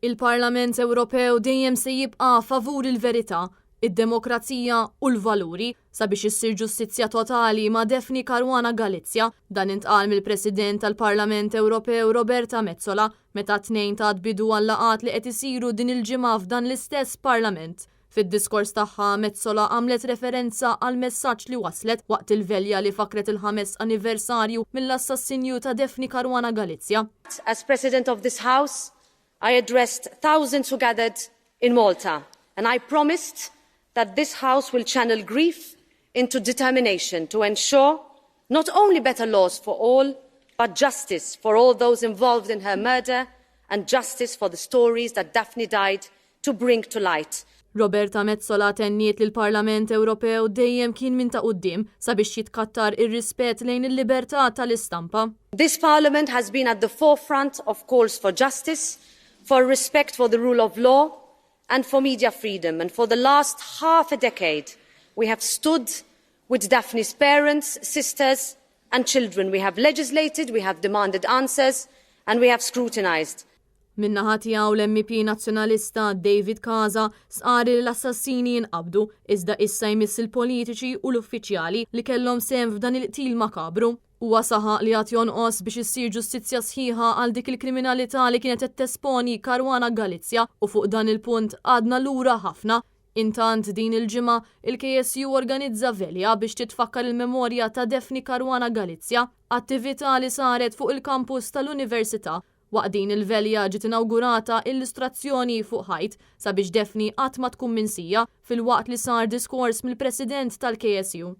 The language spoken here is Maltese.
Il-Parlament Ewropew dejjem se jibqa' favur il-verità, id-demokrazija u l-valuri sabiex issir ġustizzja totali ma' Daphne Caruana Galizia. Dan intqal mill-President tal-Parlament Ewropew Roberta Metsola meta t-Tnejn tat bidu għal-laqgħat li qed isiru din il-ġimgħa f'dan l-istess Parlament. Fid-diskors tagħha, Metsola għamlet referenza għall-messaġġ li waslet waqt il-velja li fakkret il-ħames anniversarju mill-assassinju ta' Daphne Caruana Galizia. As President of this House, I addressed thousands who gathered in Malta and I promised that this House will channel grief into determination to ensure not only better laws for all, but justice for all those involved in her murder and justice for the stories that Daphne died to bring to light. Roberta Metsola tenniet li l-Parlament Ewropew dejjem kien minn ta' quddiem sabiex jitkattar ir-rispett lejn il-libertà tal-istampa. This Parliament has been at the forefront of calls for justice, for respect for the rule of law and for media freedom and for the last half a decade we have stood with Daphne's parents, sisters and children. We have legislated, we have demanded answers and we have scrutinized. Min-naħa tiegħu l-MEP Nazzjonalista David Casa stqarr li l-assassini jinqabdu iżda issa jmiss il-politiċi u l-uffiċjali li kellhom sehem f'dan il-qtil makabru. Huwa saħaq li għad jonqos biex issir ġustizzja sħiħa għal dik il-kriminalità li kienet qed tesponi Caruana Galizia u fuq dan il-punt għadna lura ħafna. Intant din il-ġimgħa il-KSU organizza velja biex titfakkar il-memorja ta' Daphne Caruana Galizia, attività li saret fuq il-kampus tal-Università. Waqt din il-velja ġiet inawgurata illustrazzjoni fuq ħajt sabiex Daphne qatt ma tkun minsija filwaqt li sar diskors mill-President tal-KSU.